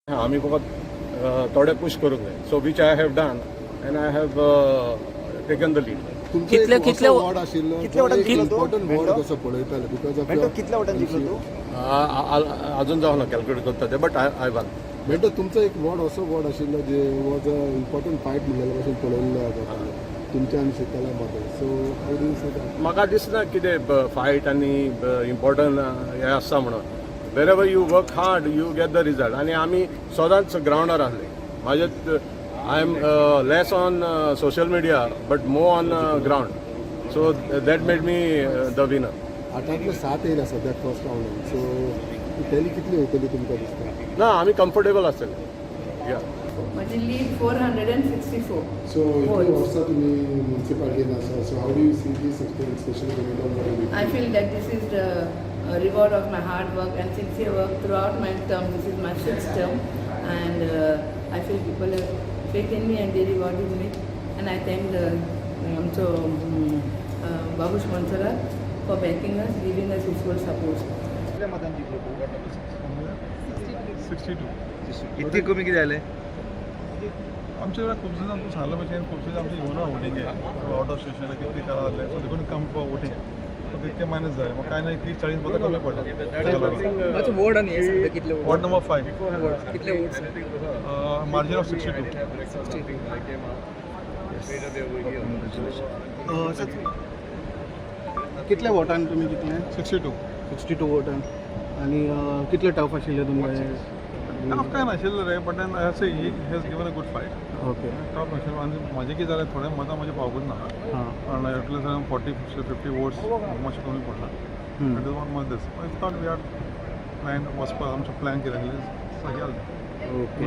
आमी फकत थोडे पुश करूंक जाय, so which I have done and I have taken the lead. तुमचो कितले- एक कितले- असो वॉर्ड आशिल्लो कितले वटान जिखलो तूं? इम्पॉर्टंट वॉर्ड मेंटो? कसो पळयताले because of मेंटो, कितल्या वटान जिखलो तूं? अजून जावना, कॅल्क्युलेट करता ते, बट I one. मेंटो, तुमचो एक वॉर्ड असो वॉर्ड आशिल्लो जे वॉज अ इम्पॉर्टंट फायट म्हणलेले भशेन पळयल्लो जातालो तुमच्या आनी शितला मदें. So how do you see that? म्हाका दिसना कितें फायट आनी इम्पॉर्टंट हें आसता म्हणून. Wherever you work hard, you get the result. आनी आमी सदांच ग्रावंडार आसले. म्हाजे, I am less on social media but more on ground, so that made me the winner. आठांतले सात येयला सद्याक फर्स्ट रावंडान, सो टॅली कितली वयतली तुमकां दिसता? ना, आमी कम्फर्टेबल आसतले या. म्हजी लीड 464. सो इतली वर्सां तुमी मुन्सिपालिटीन आसा, so how do you see this experience, specially coming? I feel that this is the reward of my hard work and sincere work throughout my term. This is my sixth term, and I feel people have faith in me and they rewarded me. And I thank the so, Babush Monserrat for backing us, giving us his full support. कितल्या मतान जिखलो तूं? 62. इतके कमी कितें जालें? आमचे वेळार खुबशे जाण, तूं सांगले भशेन, खुबशे जाण आमचे येवना वोटिंगे, आउट ऑफ स्टेशन कितले करा जाले, सो देखून कम फॉर वोटींग, सो तितके मायनस जाले. मग कांय ना, 30-40 मतां कमी पडटा ताका लागून. मातसो वॉर्ड आनी हें सांगता, कितले? Ward number 5. वॉर्ड कितले votes? Margin of 62. कितल्या वोटान तुमी जिखले? 62. 62 वोटान. आनी कितले टफ आशिल्ले तुमकां हे? टफ कांय नाशिल्लें रे, but then I say he has given a good fight. Tough नाशिल्लें. आनी म्हाजें कितें जालें, थोडे मतां म्हजें पावूंकच ना. कारण एटलीस्ट 40-50 वोट्स मातशें कमी पडला. That is what my this I thought we are plan वचपाक. आमचो प्लॅन कितें आसलें, सगळें जालें. ओके.